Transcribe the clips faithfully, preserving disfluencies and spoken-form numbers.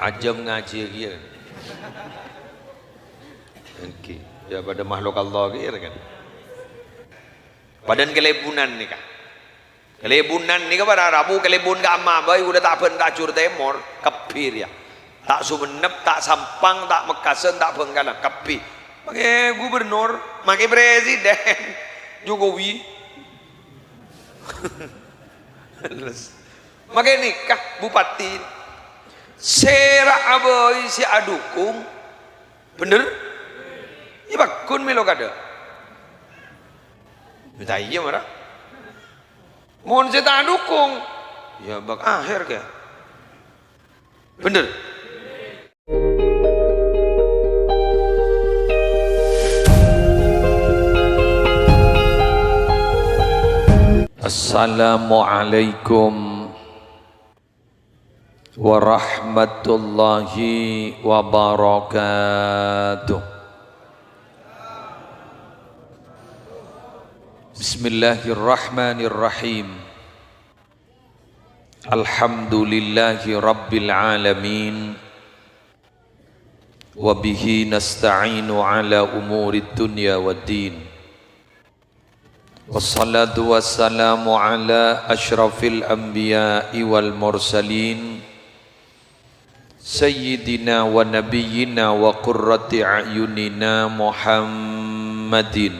Ajâm ngajhi kèya. Èngghi. Yâ, padâ makhluk Allah kèya, kan. Padâna kalèbunan nèka. Kalèbunan nèka para rabu, kalèbun ka Amma bhâi, kaulâ ta' bân ta' Jhur Tèmor, kabbhi rèya. Ta' Songennep, ta' Sampang, ta' Mekkasân, ta' Bhângkalan, kabbhi. Makè gubernur, makè presiden, Jokowi. Makè nèka, bupati. Sèra'a bhâi sè adhukung. Bhender? Iyâ, paggun mèlo kadâ'. Mè' ta' iyâ, mara. Mon sè ta' adhukung, yâ bâk aher kèya. Bhender? Assalamualaikum warahmatullahi wabarakatuh. Bismillahirrahmanirrahim. Alhamdulillahi rabbil alamin. Wa bihi nasta'inu ala umurid dunya waddin. Wassalatu wassalamu ala asyrafil anbiya'i wal mursalin, sayyidina wa nabiyyina wa qurrati a'yunina Muhammadin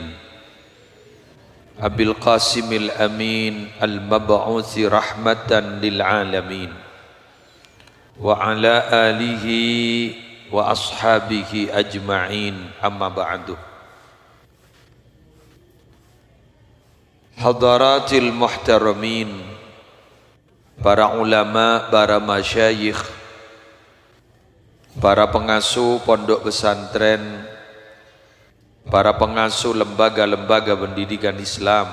Abil Qasimil Amin al-mab'usi rahmatan lil alamin, wa ala alihi wa ashabihi ajma'in, amma ba'du. Hadaratil muhtaramin, para ulama, para masyayikh, para pengasuh pondok pesantren, para pengasuh lembaga-lembaga pendidikan Islam,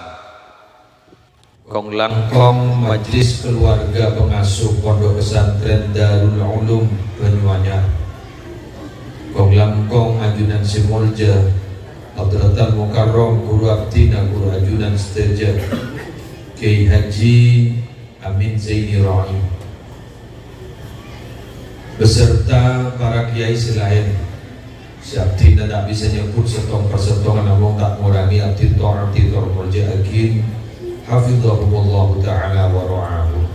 kong-langkong majlis keluarga pengasuh pondok pesantren Darul Ulum Banyuanyar, kong-langkong ajunan sè molja Hadratal Mukarram ghuru abdhina, ghuru ajunan sadhâjâ, Kyai Haji Amin Zaini Rai, beserta para kyai sè laèn, sè abdhina ta' bisa nyebbhut sèttong-parsèttongan, namong ta' ngorangè abdhi tor-, abdhi tor molja'aghi, hafizahumullahu ta'ala wa ra'ahum.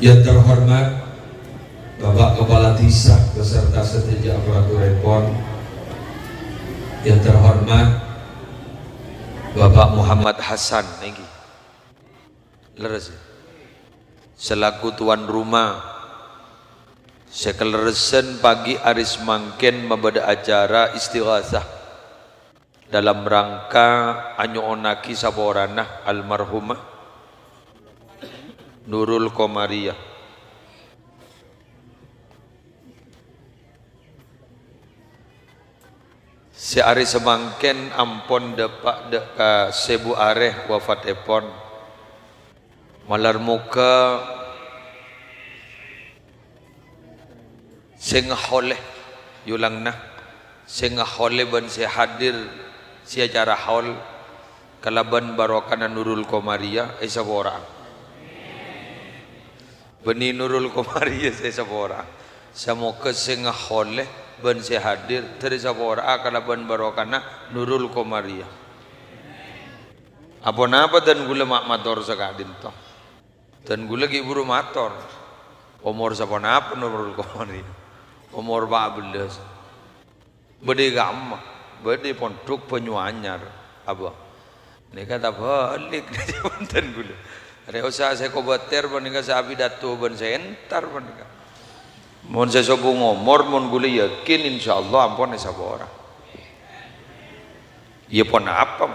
Yang terhormat Bapak Kepala Desa beserta sadhâjâ aparaturèpon, yang terhormat Bapak Muhammad Hasan, èngghi. Lerres, ya? Selaku tuan rumah, sè kalerressan pagi arè samangkèn mabâdâ acara istighasah dalam rangka anyo'onnaghi saporana almarhumah Nurul Komariah. Sè arè samangkèn ampon dâpa' dâ' ka sèbu arè wafatèpon. Malar moghâ sè ngaholè, yolangna, sè ngaholè bân sè hadir sè acara haul kalabân barokana Nurul Komariah èsapora'a. Bânnè Nurul Komariah sè èsapora'a. Samoghâ sè ngaholè bân sè hadir dhâri sapora'a kalabân barokana Nurul Komariah. Aponapa dân ghulâ ma' mator saka'dinto? Dân ghulâ ghi' bhuru mator. Omor saponapa Nurul Komariah? Omor pa' bellâs. Bâdâ è kamma, bâdâ è Pondhuk Banyuanyar, Abah. Nèka tabhâlik, bhunten ghulâ. Arè osa sè kobâtèr panèka sè apidato bân sè entar panèka. Mon sè sobung omor, mon ghulâ yakin, insyaallah ampon èsapora. Iyâ ponapa?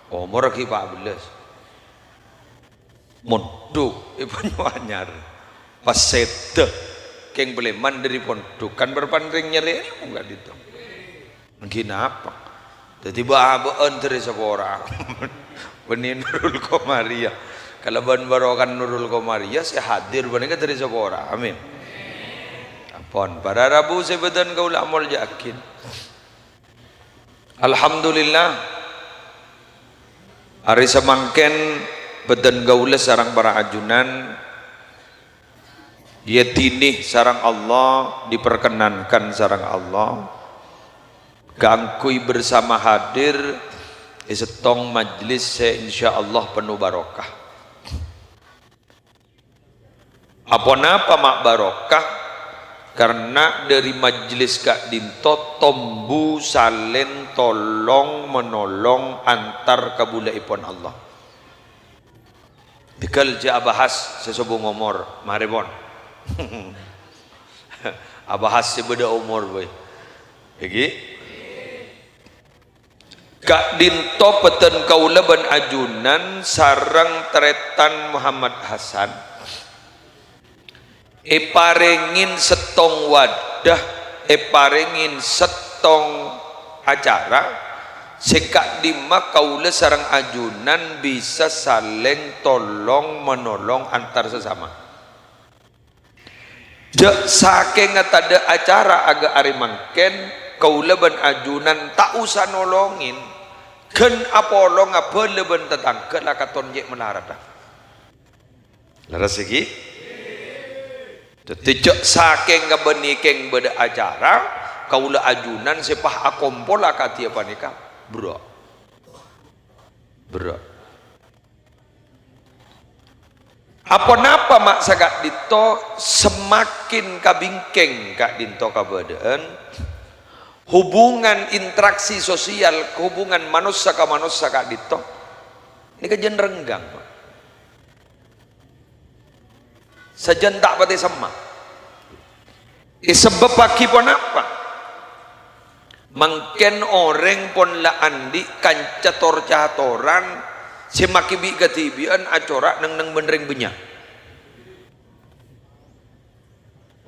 Omor ghi' pa' bellâs. Mondhuk è Banyuanyar. Pas sèdhâ, kèng palèman dhâri Pondhuk, kan bâr-bâr rèng nyarè èlmo ka'dinto. Èngghi napa? Dhâddhi bâ-abâ'ân dhâri sapora'a. Bânnè Nurul Komariah. Kalabân barokana Nurul Komariah sè hadir panèka dhâri sapora'a. Amin. Ampon, para rabu sè bâdhân kaulâ amolja'aghi. Alhamdulillah, arè samangkèn bâdhân kaulâ sareng para ajunan Èyadhini sareng Allah, diperkenankan sareng Allah kaangghuy bersama hadir è sèttong majlis sè insyaallah penuh barokah. Aponapa ma' barokah? Karna dhâri majlis ka'dinto tombu salèng tolong-menolong antar kabulâèpon Allah. Tegal jhâ' abahas sè sobung omor, marè pon. Abahas sè bâdâ omor, boy. Èghi? Ka'dinto bhâdhân kaulâ bân ajunan sareng tarètan Muhammad Hasan èparèngè sèttong wadah, èparèngè sèttong acara, sè ka'dimma kaulâ sareng ajunan bisa salèng tolong-menolong antar sesama. Jhâ' sakènga tadâ' acara aghâ' arè mangkèn, kaulâ bân ajunan ta' osa nolongè, ghân apolong abâlâ bân tatangghâ la katon cè' malaradhâ. Lerres èghi? Dhâddhi jhâ' sakènga bânnè kèng bâdâ acara, kaulâ ajunan sè pas akompol akadhi panèka. Bro. Bro. Aponapa ma' saka'dinto semakin kabingkèng ka'dinto kabâdâ'ân, hubungan interaksi sosial, hubungan manossa ka manossa ka'dinto, nèka jhân renggang, Pak. Sajân ta' patè semma'. Èsabâbbhâghi ponapa? Mangkèn orèng pon la andi' kanca tor-catoran sè makè bi' kadhibi'ân acora' neng-enneng bân rèng bânnya'.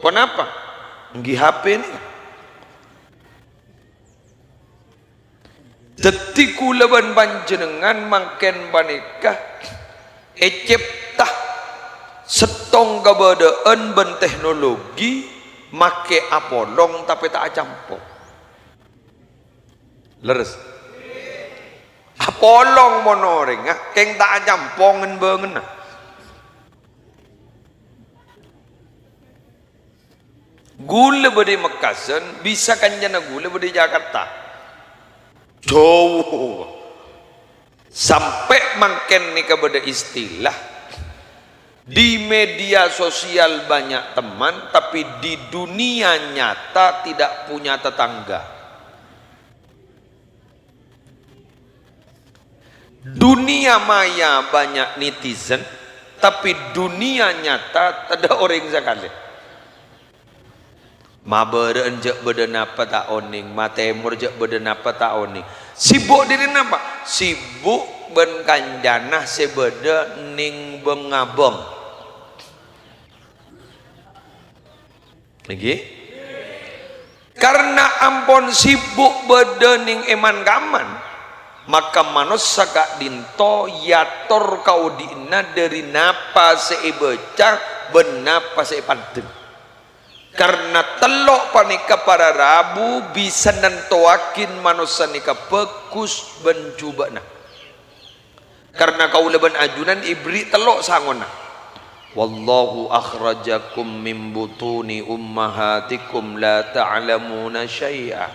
Ponapa? Èngghi H P nèka. Dhâddhi, kaulâ bân panjhennengngan mangkèn panèka ècèpta sèttong kabâdâ'ân bân teknologi makè apolong tapè ta' acampo. Lerres? Apolong mon orèngnga, kèng ta' acampo ngen-bângenna. Ghulâ bâdâ è Mekkasân, bisa kancana ghulâ bâdâ è Jakarta. Jhâu. Sampè' mangkèn nèka bâdâ istilah, di media sosial banyak teman, tapi di dunia nyata tidak punya tetangga. Dunia maya banyak netizen, tapi dunia nyata tadâ' orèng sakalè. Mabârâ'ân jhâ' bâdâ napa ta' onèng, matèmor jhâ' bâdâ napa ta' onèng. Sibuk dhiri napa? Sibuk bân kancana sè bâdâ nèng bâng-abâng. Ngghi? Karna ampon sibuk bâdâ nèng è man-kamman, maka manossa ka'dinto èyator kaodi'na dhâri napa sè èbâca bân napa sè èpandeng. Karna tello' panèka para rabu bisa nantowaghi manossa nèka bhâghus bân jhubâ'na. Karna kaulâ bân ajunan èberri' tello' sangona. "Wallahu akhrajakum min butuni ummahatikum la ta'lamuna syai'a,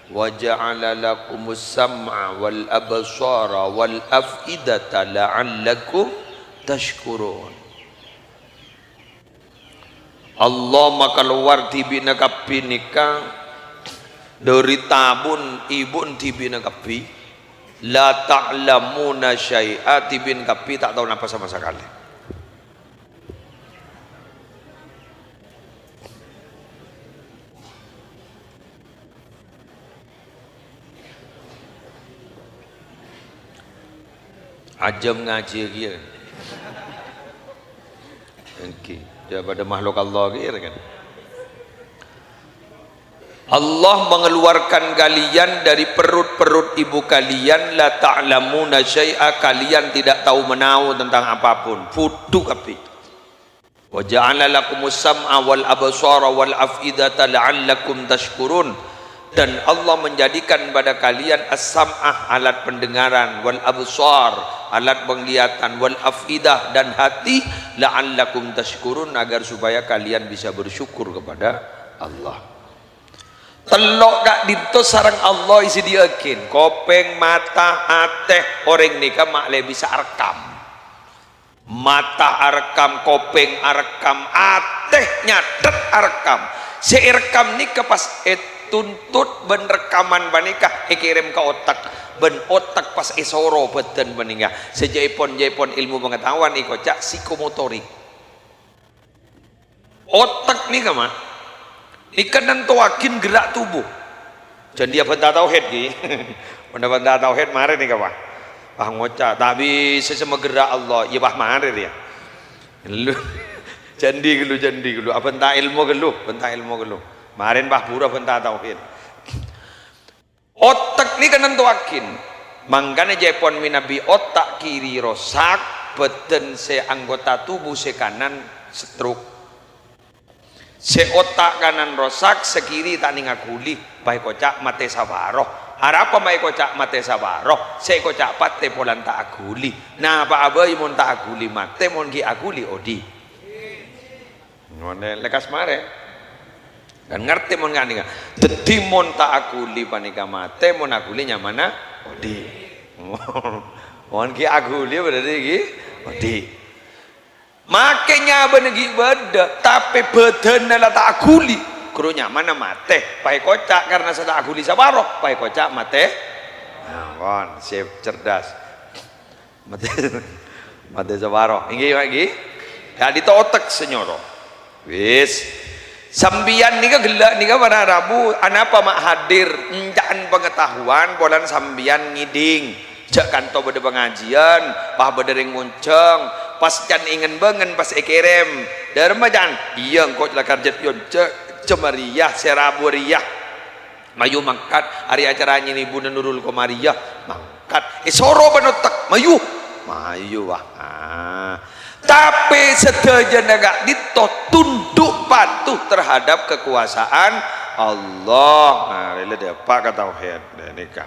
wa ja'ala lakumus sam'a wal absara wal af'idata la'allakum tasykurun." Allah makalowar dhibi'na kabbhi nèka dhâri tabun ibu'na dhibi'na kabbhi. La ta'lamuna syai'a, dhibi'na kabbhi ta' tao napa sama sakalè. Ajâm ngajhi kèya. Èngghi, ya padâ makhluk Allah kèya kan. Allah mengeluarkan kalian dari perut-perut ibu kalian, la ta'lamuna syai'a, kalian tidak tahu menahu tentang apapun. Bhudhu kabbhi. "Wa ja'ala lakumus sam'a wal absara wal af'idata la'allakum tasykurun." Dan Allah menjadikan pada kalian as-sam'ah, alat pendengaran, wal absar, alat penglihatan, wal af'idah, dan hati, la'allakum tashkurun, agar supaya kalian bisa bersyukur kepada Allah. Tello' ka'dinto sareng Allah èsadhiyâ'aghin, kopèng, mata, atè, orèng nèka ma' lè bisa arekkam. Mata arekkam, kopèng arekkam, atè nyathet arekkam. Sè èrekkam nèka pas ètuntut bân rekaman panèka èkèrèm ka otak, bân otak pas èsoro bâdân panèka. Sè jâèpon-jâèpon èlmo pangataowan èkoca' psikomotorik. Otak nèka, ma', nèka nantowaghin gerak tubuh. Jhân dhiyâ bhânta tauhid, ghi. Mon bhânta tauhid marè nèka, Pak. Wah, ngoca', "Ta' bisa sè magerak Allah." Iyâ, Pak, marè rèya. Ghâllu. Jhân dhi ghâllu, jhân dhi ghâllu. Abhânta èlmo ghâllu, bhânta èlmo ghâllu. Marèn, Pak, buru bhânta tauhid. Otak nèka nantowaghin. Mangkana jâèpon mènabi otak kiri rosak, bâdân sè anggota tubuh sè kanan stroke. Sè otak kanan rosak, sè kiri ta' nèng aghuli, pas èkoca' matè saparo. Arapa ma' èkoca' matè saparo? Sè èkoca' patè polana ta' aghuli. Napa'a bhâi mon ta' aghuli matè, mon ghi' aghuli odi'. Ngènè lekkas marè. Kan ngartè mon ka'dinto. Dhâddhi mon ta' aghuli panèka matè, mon aghuli nyamana odi'. Mon ghi' aghuli berarti ghi' odi'. Makè nyabâna ghi' bâdâ, tapè bâdânna la ta' aghuli. Ghuru nyamana matè. Pas èkoca' karna sè ta' aghuli saparo, pas èkoca' matè. Nah, pon, sip, cerdas. Matè, matè saparo. Èngghi, Pak, èngghi? Ka'dinto otak sè nyoro. Wis. Sampèyan nèka ghellâ' nèka para rabu, anapa ma' hadir? Ènca'an pangataowan, polana sampèyan ngèdhing. Jâ' kanto bâdâ pangajiyân, pas bâdâ rèng ngonjhâng, pas can èngen-bângen, pas èkèrèm. Dâremma can? Iyâ, engko' la karjâ' yonjhâng, jâ' marèya, sè rabu rèya. Mayu mangkat, arè acara nyènèbuna Nurul Komariah. Mangkat. Èsoro bân otak. Mayu. Mayu, wah. Ah. Tapè sadhâjâna ka'dinto tunduk patuh terhadap kekuasaan Allah. Nah, rèla dâpa' ka tauhid. Nah, nèka.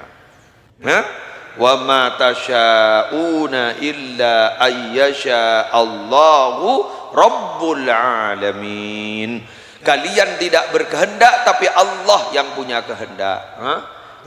Nah. "Wa ma tasya'una illa ayyasya Allahu rabbul alamin." Kalian tidak berkehendak, tapi Allah yang punya kehendak. Ha?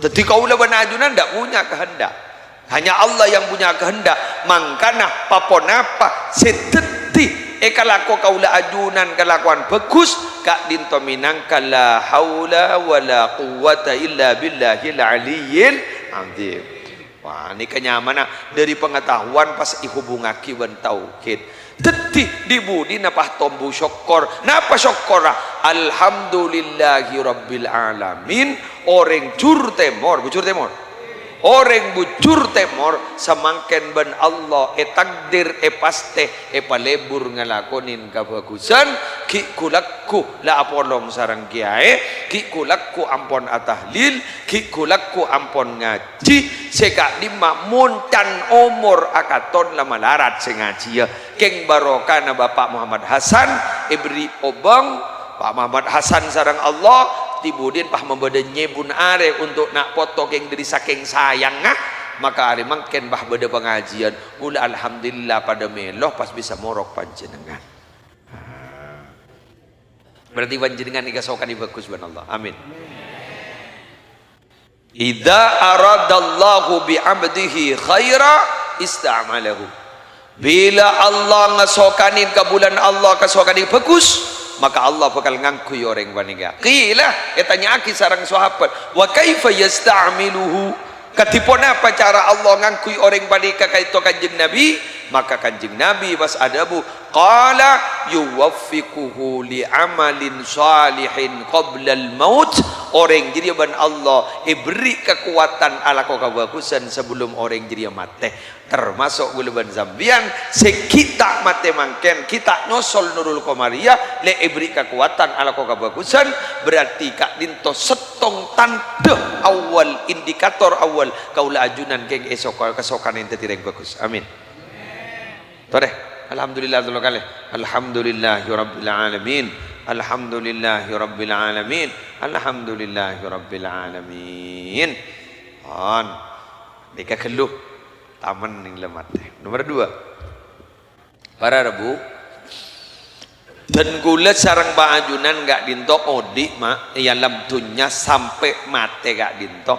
Dhâddhi kaulâ bân ajunan ndak punya kehendak. Hanya Allah yang punya kehendak. Mangkana pa-ponapa sè dhâddhi èkalako kaulâ ajunan kalakowan bhâghus, ka'dinto mènangka la haula wa la quwwata illa billahil aliyyil azim. Wah, nèka nyamana dâri pangataowan pas èhubungngaghi bân tauhid. Dhâddhi, dhi-budhina pas tombu sokkor. Napa sokkorra? "Alhamdulillahirabbil alamin." Orèng Jur Tèmor, Bujur Tèmor. Orèng Bujur Tèmor samangkèn bân Allah ètakdir, èpastè, èpalebur ngalakonè kabhâghusân, ghi' ghu-lagghu la apolong sareng kèyaè, ghi' ghu-lagghu ampon atahlil, ghi' ghu-lagghu ampon ngajhi, sè ka'dimma mon can omor akaton la malarat sè ngajhiyâ. Kèng barokana Bapa' Muhammad Hasan èberri' obâng, Pa' Muhammad Hasan sareng Allah, dhi-budhina pas mabâdâ nyèbun arè untuk na' poto kèng dâri sakèng sayangnga, maka arè mangkèn pas bâdâ pangajhiyân. Kaulâ alhamdulillah padâ mèlo pas bisa morok panjhennengngan. Berarti panjhennengngan èkasokanè bhâghus bân Allah. Amin. "Idza aradallahu bi 'abdihi khaira ista'malahu." Bilâ Allah ngasokanè, kabulâna Allah kasokanè bhâghus, maka Allah bhâkal ngangghuy orèng panèka. Qila, ètanya'aghi sareng sahabat, "Wa kaifa yasta'miluhu?" Kadhi ponapa cara Allah ngangghuy orèng panèka, ka'dinto Kanjeng Nabi? Maka Kanjeng Nabi pas adhâbu, qala, "Yuwaffiquhu li amalin shalihin qablal maut." Orèng jârèya bân Allah èberri' kakowadhân alako kabhâghusân sabellunna orèng jârèya matè. Tamaso' kaulâ bân sampèyan sè ghi' ta' matè mangkèn, ghi' ta' nyosol Nurul Komariah, lè èberri' kakowadhân alako kabhâghusân, berarti ka'dinto sèttong tandhâ awwal, indikator awwal kaulâ ajunan kèng èsoko-, kasokanè dhâddhi rèng bhâghus. Amin. Torè. Alhamdulillah tello kalè. Alhamdulillahirabbil alamin. Alhamdulillahirabbil alamin. Alhamdulillahirabbil alamin. Pon. Nèka ghâllu. Tamen neng lemmat. Nomor dua. Para rabu. Dan kaulâ sareng pangajunan ka'dinto odi', ma', è alam dhunnya sampè' matè ka'dinto.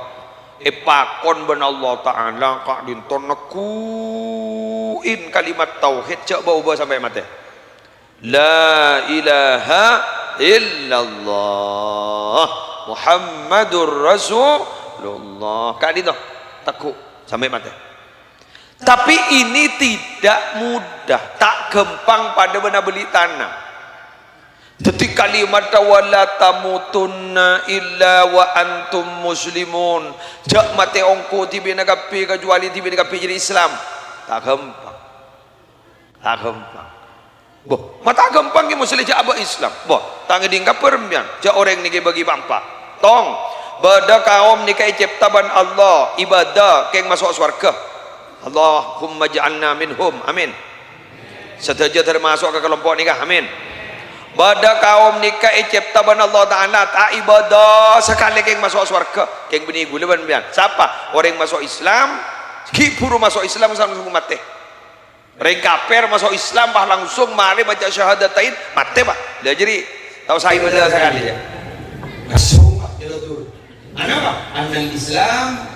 Èpakon bân Allah Ta'ala ka'dinto negghu'in kalimat tauhid, jhâ' bâ-obâ sampè' matè. La ilaha illallah Muhammadur Rasulullah. Ka'dinto, tegghu', sampè' matè. Tapi ini tidak mudah, ta' ghâmpang padâ bân abâli tana. Dhâddhi kalimat "Wa la tamutunna illa wa antum muslimun." Jhâ' matè ongghu dhibi'na kabbhi, kacuali dhibi'na kabbhi jârèya Islam. Ta' ghâmpang. Ta' ghâmpang. Bo, ma' ta' ghâmpang ghi' Muslim jhâ' abâ' Islam. Bo, ta' ngèdhing kabhâr sampèyan, jhâ' orèng nèka èbâgi pa'-empa'. Tong, bâdâ kaom nèka ècèpta bân Allah, ibadah, kèng maso' sowarghâ. Allahumma ja'alna minhum. Amin. Sadhâjâ termasuk ka kalompo' nèka. Amin. Bâdâ kaom nèka ècèpta bân Allah Ta'ala, ta' ibadah sakalè kèng maso' sowarghâ. Kèng bânnè ghulâ bân sampèyan. Sapa? Orèng maso' Islam, ghi' bhuru maso' Islam, langsung matè. Orèng kafir maso' Islam, pas langsung marè maca syahadatain, matè, Pa'. Lah, jârèya ta' osa ibadah sakalè, yâ. Langsung, Pa', jârèya turun. Anapa? Annal Islam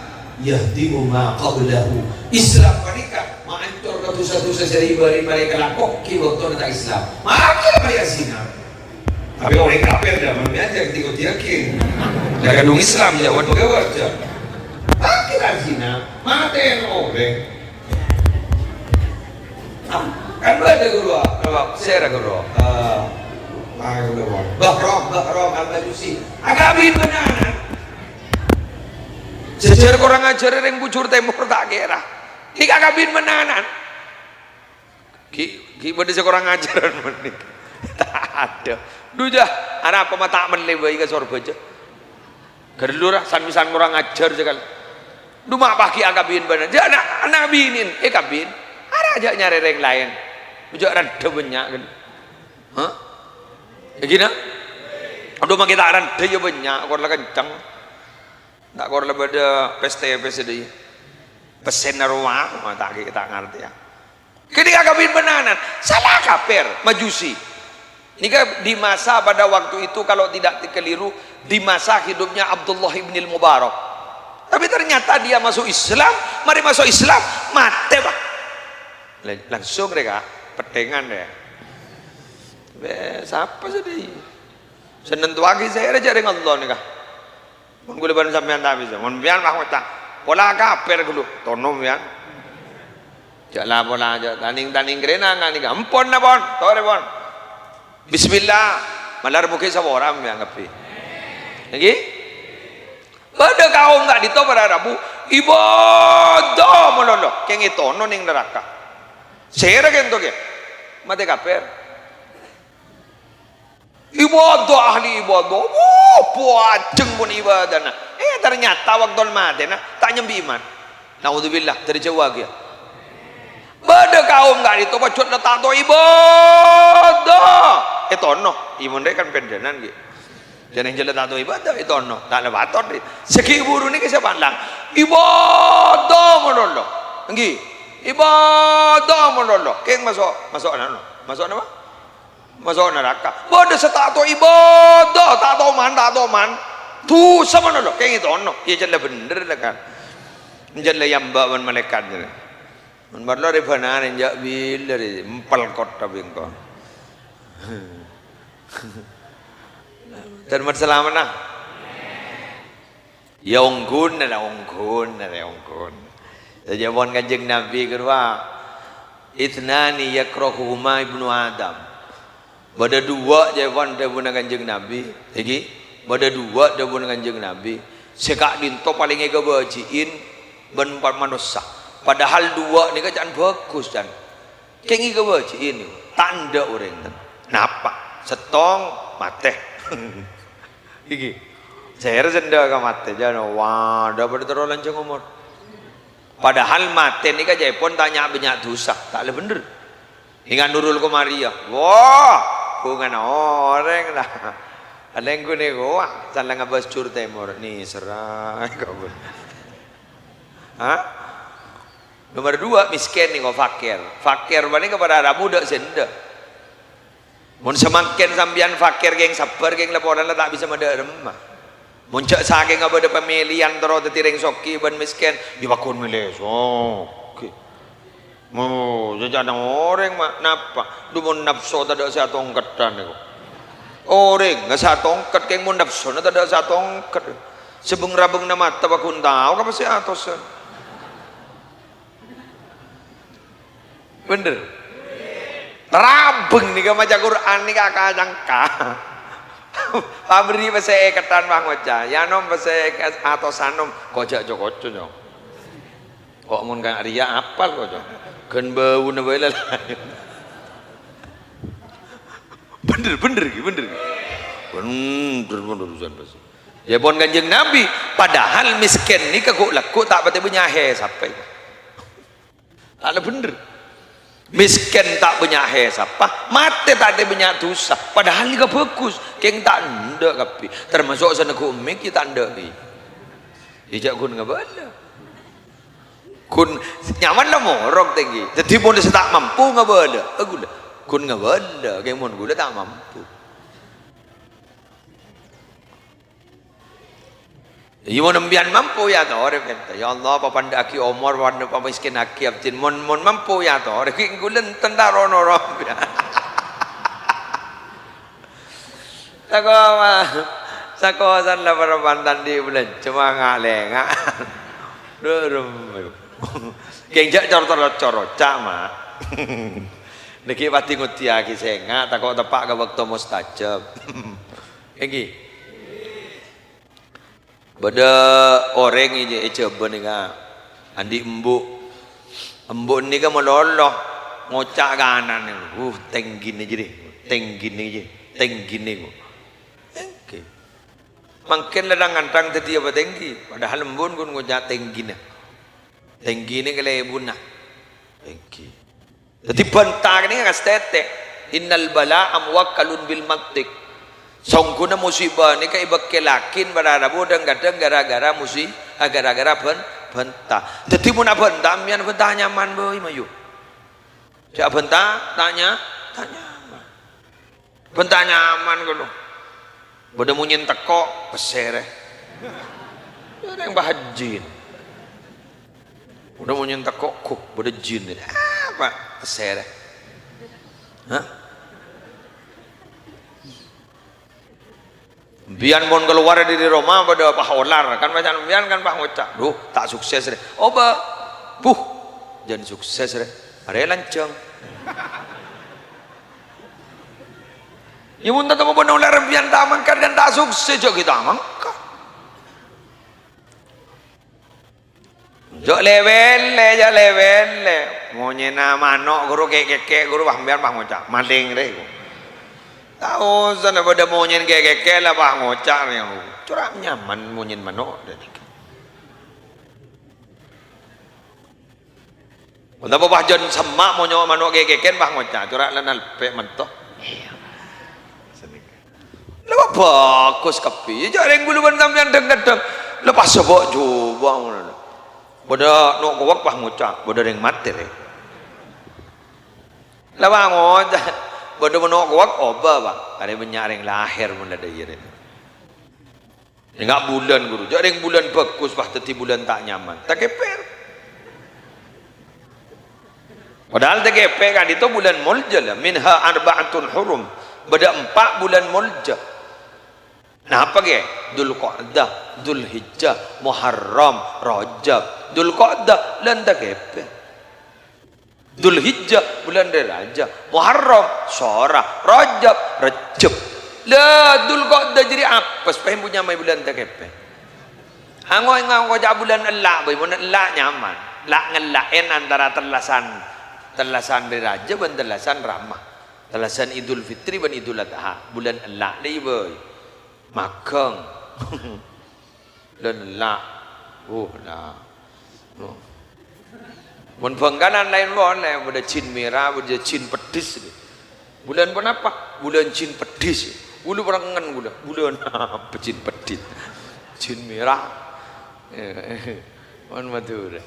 yahdimu ma qablahu. Islam panèka maancor ka dhusa-dhusa sè rè-bârè marè kalako, ghi' bâktona ta' Islam. Makkè marè azina. Tapè orèng kafir jhâman biasa ketika dia yakin. Lah, kadhung Islam, jâ, waduh, gawat, jâ. Makkè ta' azina, matè orèng. Kan bâdâ ghuru, apa, sèra ghuru? Eh, ah, ghuru apa? Bahrom, Bahrom Al-Majusi. Akabin bân ana'. Jhâjhâr korang ajhâr rèng Bujur Tèmor ta' kèra. Nèka akabin bân ana'. Ghi', ghi' bâdâ sè korang ajhâr bân nèka. Ta' adâ. Dhu, jâ, arapa ma' ta' mellè bhâi ka Sorbhâjâ. Ghâllu ra, san-, san korang ajhâr sakalè. Dhu ma' paghi' akabin bân. Jâ' ana', ana' binèn, èkabin. Ara jâ' nyarè rèng laèn. Jâ' randhâ bânnya' kan. Hah? Èngghi, na'? Adhu, ma' ghi' ta' randhâ jâ' bânnya', kor la kenceng. Ta' kor la bâdâ pès-tèpès dâi. Pèssèna rowa, ma' ta' ghi' ta' ngartèya. Kènè' akabin bân ana'. Sala kafir, Majusi. Nèka di masa pada waktu itu, kalau tidak keliru, di masa hidupnya Abdullah ibnil Mubarak. Tapi ternyata dia masuk Islam, marè masuk Islam, matè, Pa'. Lah, langsung rèka, pettèngan rè. Beh, sapa sè dâi? Sè nentuwaghi sèra jâ' rèng Allah nèka. Mon ghulâ bân sampèyan ta' bisa. Mon sampèyan wah ngoca', "Pola kafir ghâllu." Tono sampèyan. Jâ' la pola, jâ' tanèng-tanèng kèrènangan nèka. Empon na, pon. Torè, pon. Bismillah. Malar moghâ èsapora sampèyan kabbhi. Èngghi? Bâdâ kaom ka'dinto para rabu, ibadah malolo. Kèng ètono neng naraka. Sèra kènto kèya. Matè kafir. Ibadah, ahli ibadah. Wuh, pajheng pon ibadahna. Eh, ternyata waktu matèna ta' nyambi iman. Naudzubillah, dâri jhâuwâ kèya. Bâdâ kaom ka'dinto pajhut la ta' tao ibadah. Ètono. Iman rè kan pendhânan, ghi. Jârèng jhâ' la ta' tao ibadah, ètono. Ta' la patot, ghi. Sè ghi' buru nèka sè palang. Ibadah malolo. Èngghi. Ibadah malolo. Kèng maso', maso' napa? Maso' napa? Maso' naraka. Bâdâ sè ta' tao ibadah, ta' tao man, ta' tao man. Dhusa malolo, kèng ètono. Iyâ, jhâ' la bhendher la kan. Jhâ' la èamba' bân malaèkat jârèya. Mon parlo rè bânarè, jhâ' bilâ rè, empèl kottha bengko. Dhârma salamet, nah. Ya, ongghuna la, ongghuna la, ongghuna. Jhâ' pon Kanjeng Nabi ghâruwa, "Itsnani yakrahuhuma ibnu Adam." Bâdâ duwâ', jhâ' pon dhâbuna Kanjeng Nabi. Èngghi, bâdâ duwâ' dhâbuna Kanjeng Nabi. Sè ka'dinto palèng èkabâji'in bân pa-, manossa. Padahal duwâ' nèka can bhâghus, can. Kèng èkabâji'in, ta' endâ' orèng. Napa? Sèttong, matè. Èngghi. Sèra sè endâ' ka matè, jhâ' na, wah, dâ' padâ terro lanjhâng omor. Padahal matè nèka jhâ' pon ta' nya'-bânnya' dhusa, ta' la bhendher. Ènga' Nurul Komariah, wah, bhungana orèng la. Alèngghu nèko, wah, can la ngabâs jur tèmor, nèserra. Ha? Nomor dua, miskin nèko, fakir. Fakir panèka para rabu dâ' sè endâ'. Mon samangkèn sampèyan fakir, kèng sabbhâr, kèng laporan la ta' bisa madâ' remma. Mon jhâ' sakènga bâdâ pamèlèyan terro dhâddhi rèng soghi bân miskin, ya pagghun mèlè soghi. Mo, jhâjhâna orèng, ma', napa? Dhu mon napso tadâ' sè atongkeddhân nèko. Orèngnga sè atongked, kèng mon napsona tadâ' sè atongked. Sè bâng-rabâng namatta pagghun tao ka pèssè atosan. Bhender. Rabâng nèka maca Qur'an nèka ka-cangka. Pabri pèssè èkeddhân pangoca'. Ya nom pèssè atosan nom. Ko jhâ' co-koco, Cong. Kok mon ka' rèya apal kok, Cong. Ghân bâuna bhâi la. Bhender, bhender ghi, bhender ghi. Bhender, bhender, urusan pasti. Ya pon Kanjeng Nabi, padahal miskin nèka ghu'-lagghu' ta' patè bânnya' hèsabbhâ. Ta' la bhender. Miskin ta' bânnya' hèsabbhâ, matè ta' patè bânnya' dhusa. Padahal nèka bhâghus, kèng ta' endâ' kabbhi. Tamaso' sè neggu' mik ya ta' endâ' ghi. Ya jhâ' ghun ngabâlâ. Ghun nyaman la morok tèngghi. Dhâddhi mon sè ta' mampu ngabâlâ, a ghulâ. Ghun ngabâlâ, kèng mon ghulâ ta' mampu. Iyâ, mon empèyan mampu, ya torè, pènta. Ya Allah, papandhâ'aghi omor, wan-, pamiskinnaghi abdhina. Mon, mon mampu, ya torè. Ghi' ghulâ enten ta' ro-noro. Sako, ma-, sakosan la parapan tandhi' bulan, cuma nga'-lenga'. Duh, rum. Kèng jhâ' cor-, cor-, cor-, oca', Ma'. Nèkè pati ngoddhiyâghi sènga', tako' teppa' ka bâkto mustajab. Èngghi. Bâdâ orèng è, è Jhâbâ nèka, andi' embu'. Embu' nèka malolo, ngoca' ka ana'na, "Uh, tèngghina jârèya, tèngghina jârèya, tèngghina." Èngghi. Mangkèn la dhâng-ngandhâng dhâddhiyâ patèngghi, padahal embu'na ghun ngoca' tèngghina. Tèngghina kalèbunna. Èngghi. Dhâddhi bhânta kènè' kastètè. "Innal bala'a muwakkalun bil mantiq." Songghuna musibâ nèka èbâkkèlaghi para rabu dhâng-kadhâng ghârâ-ghârâ musi-, ah, ghârâ-ghârâ bhân-, bhânta. Dhâddhi mon abhânta, empèyan abhânta nyaman bhâi, mayu. Jhâ' abhânta, ta' nya-, ta' nyaman. Bhânta nyaman kono. Bâdâ monyèn tèkko', pèssè rè. Orèng pahajjin. Bâdâ monyèn tèkko', "Ghu, bâdâ jin." "Apa?" "Pèssè rè." Hah? Empèyan mon kalowar dâri roma bâdâ pas olar, kan bâcaan empèyan kan pas ngoca', "Duh, ta' sukses rè." Obâ. "Buh, jân sukses rè. Arè lanjhâng." Ya, mon tatemmo bân olar empèyan ta' mangkat kan ta' sukses, jhâ' ghi' ta' mangkat. Jhâ' lè-wèlè, jhâ' lè-wèlè. Monyèna mano' ghuru kè'-kèkè' ghuru, wah, empèyan pas ngoca', "Malèng rè." Ta' osa na bâdâ monyèn kè'-kèkè' la pas ngoca' rè. Cora' nyaman monyèn mano' dhâddhi. Ponapa pas jân semma' monyo' mano' kè'-kèkèn pas ngoca', "Cora' la nalpè' manto." Iyâ. La bhâghus kabbhi. Jhâ' rèng ghulâ bân sampèyan dhâng-kadhâng. La pas sabâ' jhubâ' ngono. Bâdâ no' kowak pas ngoca', "Bâdâ rèng matè rè." La pas ngoca', "Bâdâ no' kowak obâ, Pa'." Arè bânnya' rèng lahèr mon la dhâ' iyâ rè. Enga' bulân, ghuru. Jhâ' rèng bulân bhâghus, pas dhâddhi bulân ta' nyaman. Takèpèr. Padahal takèpèr ka'dinto bulân molja, la. "Minha arba'atun hurum." Bâdâ empa' bulân molja. Napa, ghi? Dzulqa'dah, Dzulhijjah, Muharram, Rajab. Dzulqa'dah, bulân takèpèr. Dzulhijjah, bulân rè rajâ. Muharram, Sora. Rajab, Rejjeb. La, Dzulqa'dah jârèya apes, pèmbu nyamaè bulân takèpèr. Ango' ngoca' bulân ella', bhâi, mon ella' nyaman. La ngella'è antara tellasan, tellasan rè rajâ bân tellasan rama. Tellasan Idul Fitri bân Idul Adha. Bulân ella', lè, bhâi. Maghâng. Bulân ella'. Uh, la. Oh. Mon Bhângkalan laèn polè, bâdâ jin mèra, bâdâ jin peddhis. Bulân ponapa? Bulân jin peddhis. Bulu perengen gula, bulu apa jin pedit, jin merah. Mon Madura.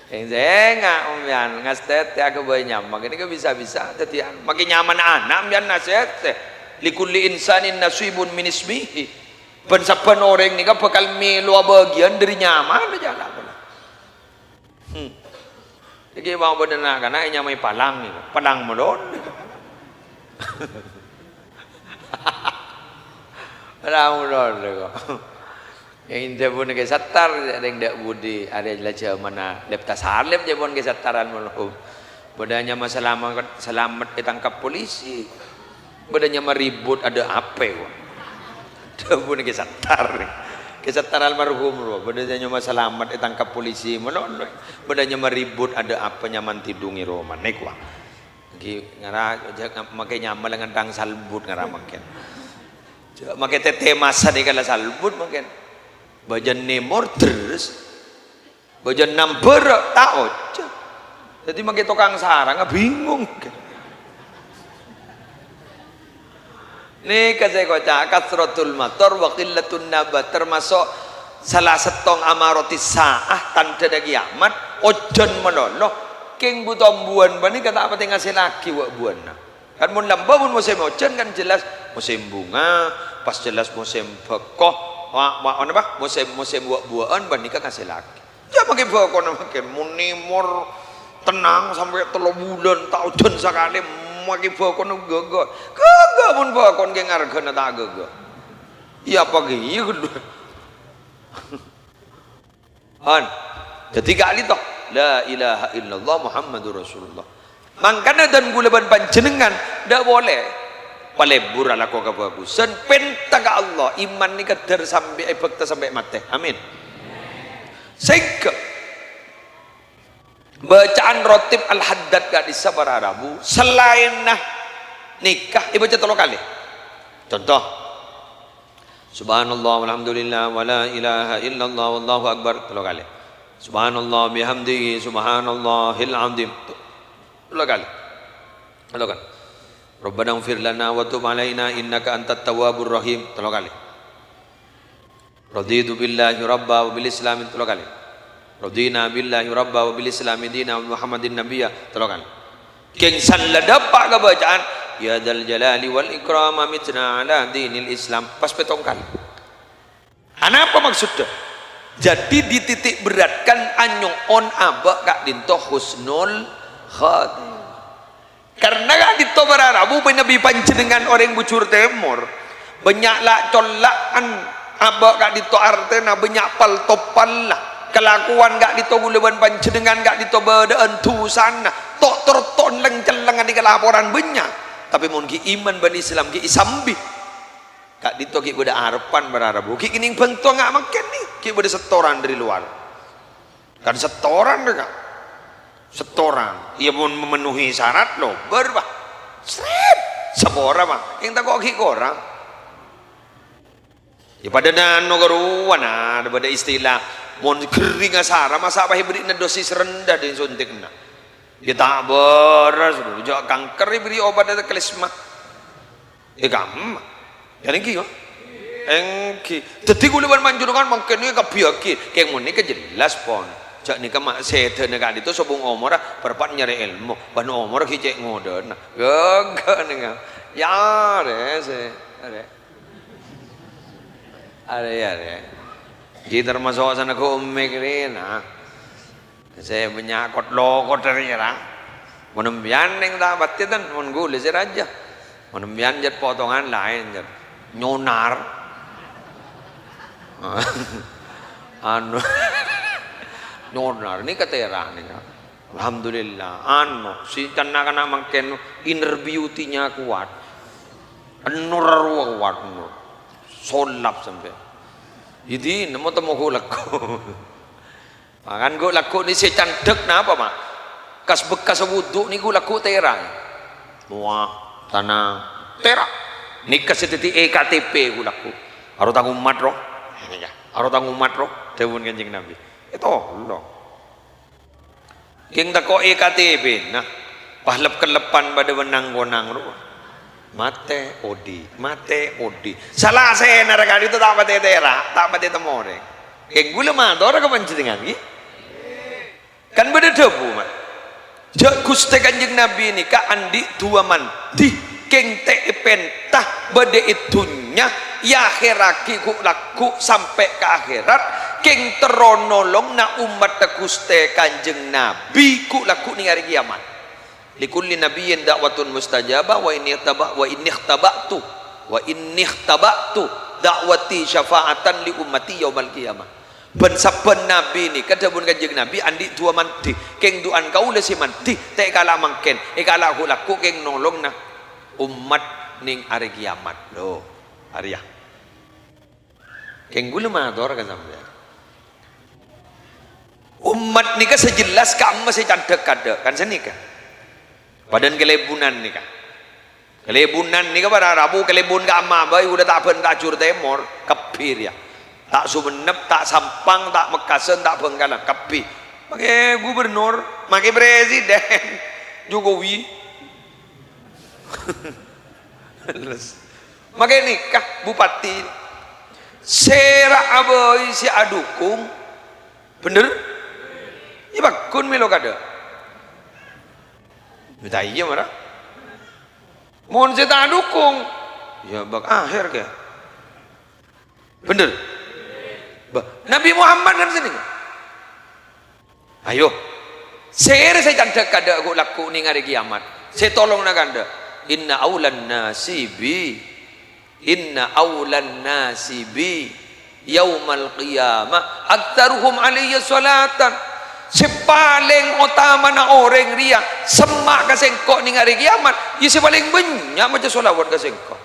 Sènga' ompeyan ngastètè aghâbây nyama. Kènè' bisa-bisa dhâddhi an-, makkè nyamana ana' ompeyan nasètè. "Likulli insanin nasibun min ismihi." Bân sabbhân orèng nèka bhâkal mèlowa bâgiyân dhâri nyamana jhâ' la pola. Hmm. Iki mau bâdâ na'-kana' ènyamaè Palang nèko. Palang malolo. Palang malolo kok. Èngghi pon Kè Sattar, rèng dâ' budi, arè la jhâmanna Lepta Salep jhâ' pon Kè Sattaran malolo. Bâdâ nyama Salamet, Salamet ètangkep polisi. Bâdâ nyama Ribut, ada apa, kok? Dhâbuna Kè Sattar. Kè Sattar almarhum, rowa. Bâdâ nyama Salamet ètangkep polisi, malolo. Bâdâ nyama Ribut, ada apa nyamana tèdung è romana, kok. Ghi ngara, jhâ' nga-, makkè nyama la ngèntang salbut ngara mangkèn. Jhâ' makkè tètè masa nèka la salbut mangkèn. Bâjâna morders. Bâjâna nambârâ' ta' oca'. Dhâddhi makkè tokang sarangnga bingung. Nèka sè èkoca' kasratul mathar wa qillatun nabat, tamaso' sala sèttong amaratis sa'ah, tandhâna kiyamat, ojhân malolo. Kèng bu-tombuwân panèka ta' patè ngasèllaghi wa'-buwâna. Kan mon lambâ', mon mosèm ojhân kan jelas mosèm bhunga, pas jelas mosèm bhâko, wa-, wa-, napa? Mosèm, mosèm wa'-buwâ'ân panèka ngasèllaghi. Jhâ' makkè bhâkona makkèn, mon nèmor tennang sampè' tello bulân ta' ojhân sakalè, makkè bhâkona ghâghâ. Ghâghâ mon bhâkona kèng arghâna ta' ghâghâ. Iyâ apa ghiyâ ghâllu. Hon. Dhâddhi ka'dinto, "La ilaha illallah Muhammadur Rasulullah." Mangkana dân kaulâ bân panjhennengngan dâ' polè palebbur alako kabhâghusân, pènta ka Allah, iman nèka dhâr sampè' èbhâkta sampè' matè. Amin. Sèngghâ bâcaan Ratib Al-Haddad ka'dissa para rabu, salaènna nèka èbâca tello kalè. Conto, Subhanallah walhamdulillah wa la ilaha illallah wallahu akbar, tello kalè. Subhanallah bihamdihi subhanallahil azim. Tello kalè. Tello kalè. Rabbana ighfir lana wa tub alaina innaka antat tawwabur rahim, tello kalè. Raditu billahi rabba wa bil islami, tello kalè. Radina billahi rabba wa bil islami dina wa Muhammadin nabiyya, tello kalè. Kèng san la dâpa' ka bâcaan, "Ya dzal jalali wal ikram amitna ala dinil Islam." Pas pèttong kalè. Anapa maksoddhâ? Jadi dititik beratkan anyo'on abâ' ka'dinto husnul khatimah. Karna ka'dinto para rabu, manabi panjhennengngan orèng bujur tèmor, bânnya' la-, colla'an abâ' ka'dinto artèna, bânnya' pal-toppalla. Kalakowan ka'dinto kaulâ bân panjhennengngan ka'dinto bâdâ'ân dhusana, to'-torto'an lèng-cellèng andi' kalaporan bânnya'. Tapè mon ghi' iman bân Islam ghi' èsambi. Ka'dinto ghi' bâdâ arebbhân para rabu, ghi' kènèng bhânto nga' mangkèn nè, ghi' bâdâ setoran dâri lowar. Kan setoran, Ka'. Setoran. Iyâ, mon memenuhi syarat, lobâr, Pak. Sret! Sapora, Pak. Kèng tako' ghi' korang. Iyâ, padâ nano karowa, nah, bâdâ istilah, mon ghering asara, masa' pas èberri'na dosis rendah dâri suntikna. Iyâ, ta' bârâs, jhâ' kanker èberri' obat klesma. È kamma. Jhâ' èngghi, ya? Èngghi. Dhâddhi kaulâ bân panjhennengngan mangkèn èkabbhiyâghi. Kèng mon nèka jelas, pon. Jhâ' nèka ma-, sèdhâna ka'dinto sobung omorra, perpat nyarè èlmo. Bân omorra ghi' cè' ngodâna. Ghâghâ nèka. Ya, arè, sè, arè. Arè, arè. Ghi' tamaso' sanèko ummè kèrèna. Sè bânnya' kot-lokot arè, ra. Mon empèyan nèng ta' patè, ten, mon ghulâ sè rajâ. Mon empèyan jhât potongan laèn, jhât. Nyonar. Anu. Nyonar, nèka tèra' nèka. Alhamdulillah. Anu, sè can-, na'-kana' mangkèn inner beauty-nya kuat. Ennor arowa kuat, ennor. Solap sampè'. Jadi, nemmo temmo ghu-lagghu. Makan ghu-lagghu nè sè candhek napa, Ma'? Kas-bekkassa wudhu nè ghu-lagghu tèra'. Mowa, tana, tèra'. Nèka sè dhâddhi E K T P ghu-lagghu. Aro tang ommat, ro. Nèka, aro tang ommat, ro. Dhâbuna Kanjeng Nabi. Ètolong. Kèng tako' E K T P-na. Pas lep-kellepan padâ bân nang-konang, ro. Matè, odi', matè, odi'. Salasèna ra ka'dinto ta' patè tèra', ta' patè temmo orèng. Kèng ghulâ mator ka panjhennengngan, ghi? Kan bâdâ dhâbu, ma'. Jhâ' Ghustè Kanjeng Nabi nèka andi' duwâ mandhi, kèng ta' èpènta bâdâ è dhunnya, èakhèrraghi ghu'-lagghu' sampè' ka akhèrat, kèng terro nolongnga ommaddhâ Ghustè Kanjeng Nabi ghu'-lagghu' nèng arè kèyamat. "Likulli nabiyyin da'watun mustajabah, wa inni ikhtaba-, wa inni ikhtaba'tu, wa inni ikhtaba'tu da'wati syafa'atan li ummati yaumal qiyamah." Bân sabbhân nabi nèka, dhâbuna Kanjeng Nabi, andi' duwâ mandhi. Kèng du'ana kaulâ sè mandhi, ta' èkala' mangkèn, èkala' ghu'-lagghu' kèng nolongnga ommat nèng arè kèyamat. Lho, arèya. Kèng ghulâ mator ka sampèyan. Ommat nèka sè jelas ka'imma sè candhâk kaadâ', kan sanèka. Padâna kalèbunan nèka. Kalèbunan nèka para rabu kalèbun ka'imma bhâi, ghulâ ta' bân ta' Jhur Tèmor, kabbhi rèya. Ta' Songennep, ta' Sampang, ta' Mekkasân, ta' Bhângkalan, kabbhi. Makè gubernur, makè presiden, Jokowi. Makè nèka, bupati. Sèra'a bhâi sè adhukung. Bhender? Iyâ, pagghun mèlo kaadâ'. Mè' ta' iyâ, mara. Mon sè ta' adhukung, iyâ, bâk akhèr kèya. Bhender? Bâh, Nabi Muhammad kan sanèka. Ayo. Sèra sè candhâk kaadâ' ghu'-lagghu' nèng arè kèyamat. Sè tolongnga kaadâ'. "Inna aulan nasi bi, inna aulan nasi bi yaumal qiyamah aktsaruhum alayya sholatan." Sè palèng otamana orèng rèya semma' ka sèngko' nèng arè kèyamat, iyâ sè palèng bânnya' maca sholawat ka sèngko'.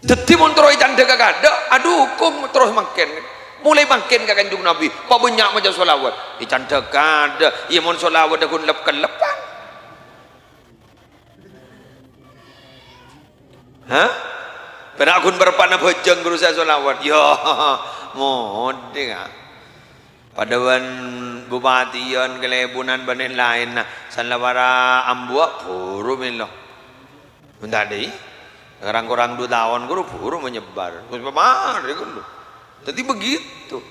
Dhâddhi, mon terro ècandhâghâ kaadâ', adhukung terros mangkèn. Molaè mangkèn ka Kanjeng Nabi, pabânnya' maca sholawat. Ècandhâghâ kaadâ', iyâ mon sholawat ghun lep-kellepan. Hah? Pèra' ghun parpa'na bhâjâng ghuru sè sholawat. Yâ, modhi, ka. Padâ bân bupatiyân, kalèbunan, bân laèn-laènna. San la para' ambuwâ', buru mèlo. Mon ta' andi', rang-korang du taon ghuru buru menyebar. Terus pamarè ghâllu. Dhâddhi begitu.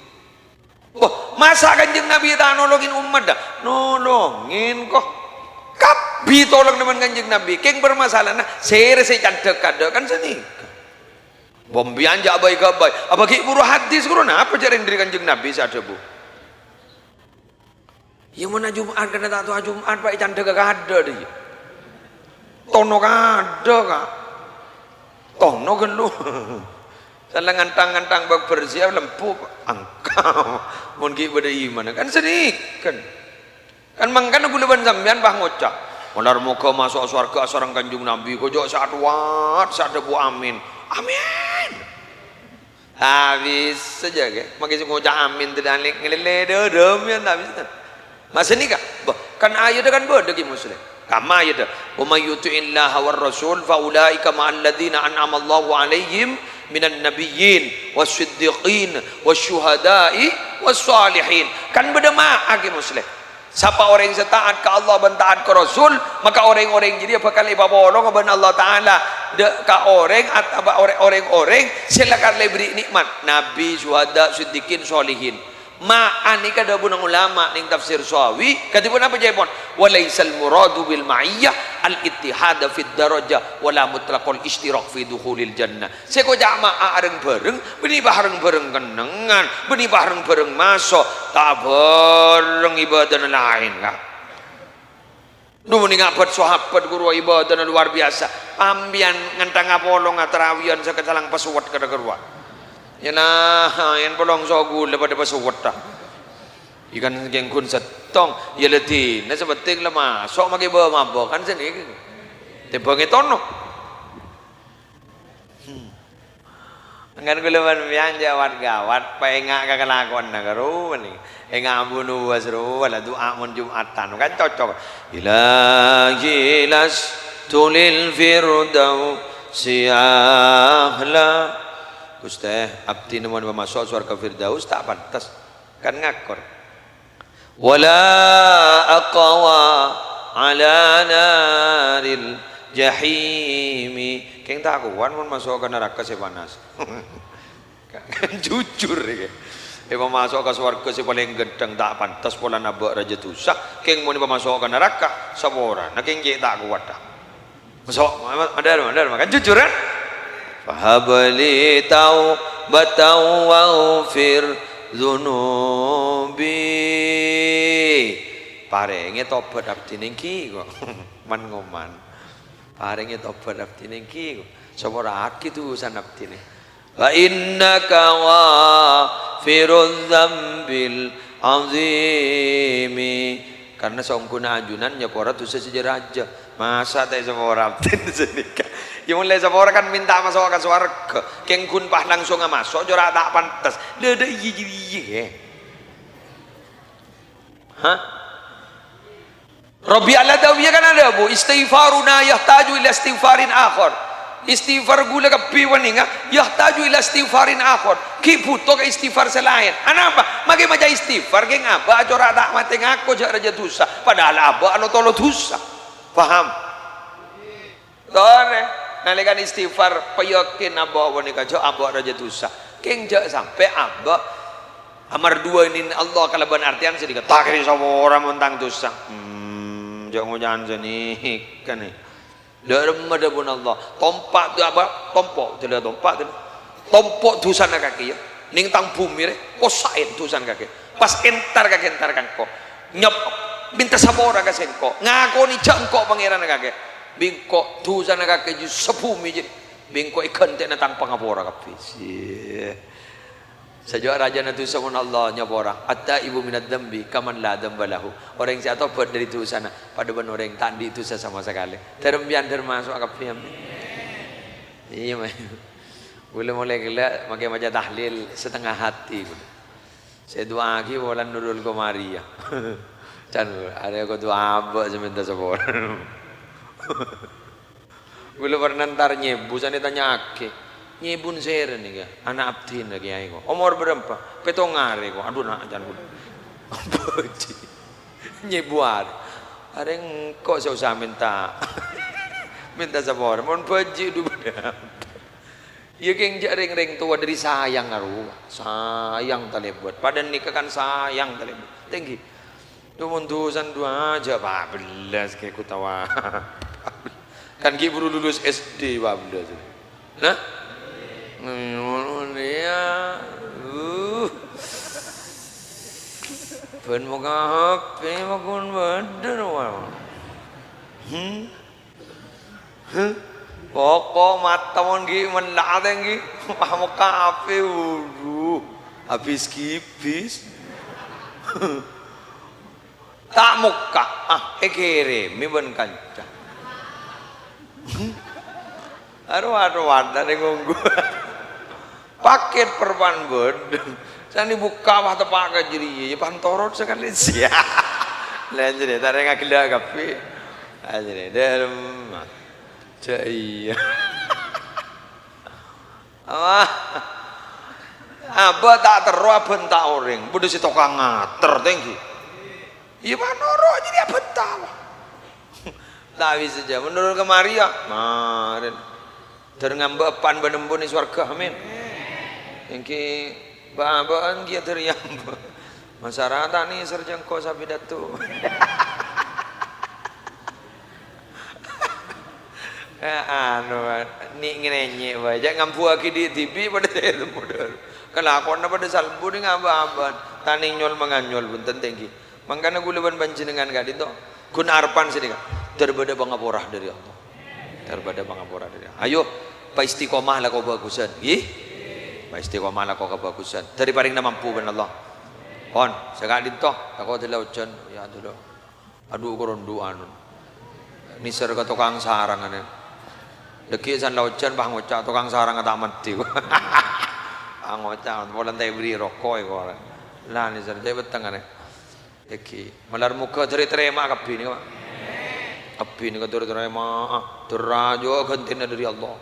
Wah, masa' Kanjeng Nabi ta' nolongin ommat, dâ? Nolongin, ko'. Kabbhi tolong bân Kanjeng Nabi. Kèng permasalahanna, sèra sè candhâk kaadâ' kan sanèka. Bâ' empèyan jhâ' bhâi-ghâbây. Apa ghi' buru hadis ghuru, napa jhâ' rèng dhâri Kanjeng Nabi sè adhâbu? Iyâ, mon ajum'at, karna ta' tao ajum'at, Pak, ècandhâghâ kaadâ', dhi. Tono kaadâ', Ka'. Tono ghâllu. Sala ngantang-ngantang bâk bersih, lembu, angka. Mon ghi' bâdâ imanna, kan sanèka. Kan mangkana ghulâ bân sampèyan, Pak, ngoca', "Malar moghâ maso' sowarghâ asareng Kanjeng Nabi, ko' jhâ' sè adhâbu, sè adhâbu amin." Amin. Ta' bisa jâ, ghi. Makè sè ngoca' amin tadâ' ngalè-, ngalèlè dâdâm, yâ, ta' bisa. Masa nèka, bâh, kan ayadda kan bâdâ, Ki Muslim. Kamma ayadda, "Wa may yuti'illaha war rasul fa ulaika ma'alladzina an'amallahu 'alaihim minan nabiyyin was siddiqin was syuhada'i was shalihin." Kan bâdâ ma'a, Ki Muslim. Sapa orèng sè ta'at ka Allah bân ta'at ka Rasul, maka orèng-orèng jârèya bhâkal èpapolonga bân Allah Ta'ala dâ-, ka orèng at-, apa, orè-, orèng-orèng sè lakar la èberri' nè'mat, nabi, syuhada, siddiqin, sholihin. Ma'a nèka dhâbuna ulama nèng tafsir Sawi, kadhi ponapa ca'èpon? "Wa laisal muradu bil ma'iyyah al-ittihada fid darajah wa la mutlaqal isytirak fi dukhulil jannah." Sè èkoca' ma'a reng-bhâreng, bânnè pas reng-bhâreng kennengngan, bânnè pas reng-bhâreng maso', ta' bhâreng ibâdâna laèn, Ka'. Dhu, mending abâd sahabat ghuru ibâdâna luar biasa. Sampèyan ngantang apolonga tarawiyân sakacalang pasowet kadhâ' ghâruwa. Yâ, nah, yèn polong so ghulâ padâ pasowet, ta'. Ikan kèng ghun sèttong, yâ, la dina sè pentèng la maso' makè bâ-mabâ, kan sanèka. Tèmbhâng ètono. Hmm. Kan ghulâ bân sampèyan jâ' wat-ghâwat, paènga' ka kalakowanna ghâruwa nè. Ènga' ambu nuwas rowa la du'a mon Jum'atan, kan cocok. "Ilahi lastu lil firdausi ahla." Ghustè, abdhina mon pamaso' sowarghâ Firdaus ta' pantes. Kan ngakor. "Wa la aqwa ala naril jahimi. Kèng ta' kowat mon maso' ka naraka sè panas. Jujur iki. Èpamaso' ka sowarga sè palèng ghântheng ta' pantes polana abâ' rajâ dhusa. Kèng mon èpamaso' ka naraka, saporana kèng cè' ta' kowat, ta'. Maso', ma-, ma-, madâr, madâr, makan jujur, kan? Fahabli taubatan waghfir dzunubi. Parèngè tobat abdhina ènggi, kok. Man-ngoman. Parèngè tobat abdhina ènggi, kok. Sapora'aghi dhusana abdhina. Fa innaka ghafirudz dzambil adzimi. Karna songghuna ajunan nyapora dhusa sè jâ-rajâ. Masa ta' èsapora abdhina sanèka? Ya, mon la èsapora kan mènta maso' ka sowarga. Kèng ghun pas langsung maso', cora' ta' pantes. Lha, dâ' iyâ, iyâ, iyâ, eh. Hah? Rabi Al-Adawiyah kan adhâbu, "Istighfaruna yahtaju ila istighfarin akhar." Istighfar ghulâ kabbhi panèka yahtaju ila istighfarin akhar. Ghi' bhuto ka istighfar sè laèn. Anapa? Makè maca istighfar kèng abâ' cora' ta' matè ngako jâ' rajâ dhusa. Padahal abâ' lo-tolo dhusa. Paham? Torè, nalèkana istighfar, payakin abâ' panèka jâ' abâ' rajâ dhusa. Kèng jâ' sampè' abâ' amarduwâni Allah kalabân artèyan sanèka, "Ta' kèra èsapora mon tang dhusa." Hmm, jâ' ngoca'an sanèka nè. Dâremma dhâbuna Allah, "Tompa' du-, apa? Tompo', dâlâ tompa', dâlâ. Tompo' dhusana kakè, ya. Nèng tang bhumè rè, kossa'è dhusana kakè. Pas entar kakè entar ka engko'. Nyep-, mènta sapora ka sèngko'. Ngakonè jâ' engko' Pangèranna kakè. Bi' engko' dhusana kakè jâ' sabhumè jârèya. Bi' engko' èghântè'ana tang pangapora kabbhi." Sè jâ' rajâna dhusa mon Allah nyapora. "At-taibu minadz-dzambi kaman la dzamba lahu." Orèng sè atobhât dâri dhusana padâ bân orèng ta' andi' dhusa sama sakalè. Dâremma bi' dâremma maso' kabbhi, amin. Iyâ, Ma'. Ghulâ molaè ghellâ' makè maca tahlil satengnga hati, ghulâ. Sè du'aaghi polana Nurul Komariah. Can, arèya kodhu abâ' sè mènta sapora. Ghulâ pernah entar nyèbu, sanè tanya'aghi, "Nyèbuna sèra nèka? Ana' abdhina, Kèyaè, ko'. Omor bârâmpa?" "Pètto' arè, ko'." "Adhu, na'," can ghulâ. Bâji'. Nyèbu arè. "Arè engko' sè osa mènta." Mènta sapora. Mon bâji' dhu padâ. Iyâ, kèng jâ' rèng-orèng towa dâri sayang arowa. Sayang talèbât. Padâ nèka kan sayang talèbât. Tèngghi. Dhu mon dhusana dhu ajâ' pa' bellâs kè kotawa. Kan ghi' buru lulus S D pa' bellâs. Nah? Ngono iyâ. Uh. Bân moka H P makon bâdâ, wa. Hmm? Huh? Poko' mata mon ghi' mella' atè ghi'. Wah, mokka' H P, waduh. Abis kibis. Ta' mokka', ah, èkèrèmè bân kanca. Arowa-rowa ta' nèng ongghu. Pakèt parpan bâdâ. Sanè bukka' wah teppa' ka jârèya, yâ pantorot sakalè. Sia. Lah, jârèya ta' rèng aghellâ' kabbhi. Ah, jârèya, dâlem. Jâ' iyâ. Wah. Abâ' ta' terro abhânta orèng. Bâdâ sè tokang ngater, tèngghi. Iyâ, panoro' jârèya abhânta, wah. Ta' bisa jâ'. Menurut kemari, yâ. Marèn. Dâr ngambâ' eppa'na bân embu'na è sowarga, amin. Èngghi bâ'-abâ'ân ghi' dâr èambâ'. Masarakat ta' nèser jâ' engko' sapidato. Eh, anu, nè'-ngènè' bhâi. Jâ' ngambuwâghi dhi-, dhibi' padâ sè modâr. Kalakowanna padâ salbu nèng abâ'-abâ'ân. Ta' nèng nyol-manganyol, bhunten, tèngghi. Mangkana ghulâ bân panjhennengngan ka'dinto, ghun arebbhâ sanèka, dâr bâdâ pangapora dâri Allah. Dâr bâdâ pangapora dâri Allah. Ayo, paistiqomah lako bhâghusân, ghi? Paistiqomah lako kabhâghusân. Dâri parèngna mampu bân Allah. Pon, sè ka'dinto, tako' dâlla ojhân, ya, dâlla. Adhu, korondu'an. Nèser ka tokang sarang, anè. Dhâggi' san la ojhân, pas ngoca' tokang sarang ta' mandhi. Ah, ngoca', polana ta' èberri' roko', èko. La, nèser, jâ' pettengnga, anè. Èngghi, malar moghâ dâr ètarèma'a kabbhi nèka, Pa'. Kabbhi nèka dâr ètarèma'a, dâr rajâ ghântèna dâri Allah.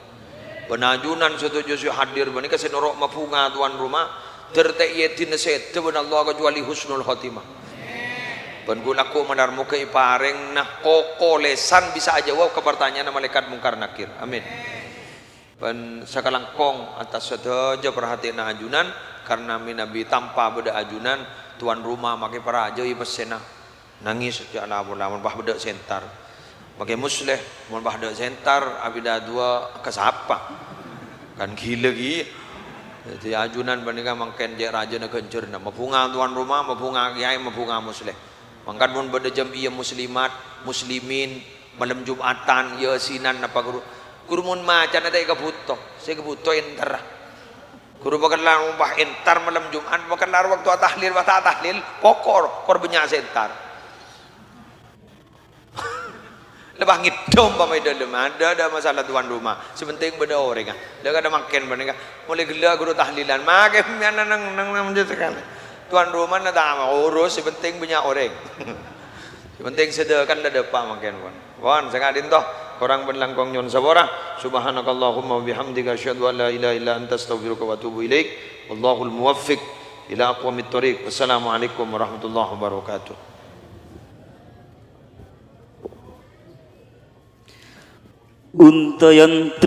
Bân ajunan sadhâjâ sè hadir panèka sè noro' mabhunga tuan rumah, dâr ta' èdina sèdhâ bân Allah kajhâbhâli husnul khotimah. Bân ghu-, lagghu' malar moghâ èparèngana koko lèsan bisa ajâwâb ka partanya'anna malaèkat Mungkar Nakir. Amin. Bân sakalangkong atas sadhâjâ parhatèyanna ajunan, karna mènabi tanpa bâdâ ajunan, tuan rumah makè parajâi pèssèna. Nangès, "Ya Allah, mon, mon pas bâdâ sè èntar." Makè Musleh, "Mon pas bâdâ sè èntar, abidhâ duwâ' ka sapa?" Kan ghilâ, ghi. Dhâddhi ajunan panèka mangkèn cè' rajâna ghânjhârânna. Mabhunga tuan rumah, mabhunga kèyaè, mabhunga Musleh. Mangkana mon bâdâ jam'iyah muslimat, muslimin, malem Jum'atan, Yasinan, napa ghuru? Ghuru mon macana ta' èkabhuto, sè èkabhuto èntarra. Ghuru pakalla mon pas èntar malem Jum'at, pakalla bâkto atahlil, pas ta' atahlil, pokor, kor bânnya' sè èntar. Lepas ngèdhing ompama è dâlem, adâ', adâ' masalah tuan rumah. Sè pentèng bâdâ orèng, ah. Lha kadhâng mangkèn panèka. Molaè ghellâ' ghuru tahlilan. Makè mèyana neng, neng, neng, neng, neng, tuan rumah na ta' urus, sè pentèng bânnya' orèng. Sè pentèng sadhâjâ la dâpa' mangkèn, pon. Pon, sakadinto. Korang bân langkong nyo'on sapora. Subhanakallahumma wa bihamdika, asyhadu an la ilaha illa anta, astaghfiruka wa atubu ilaik. Wallahul muwaffiq ila aqwamit thoriq. Wassalamualaikum warahmatullahi wabarakatuh. Untayan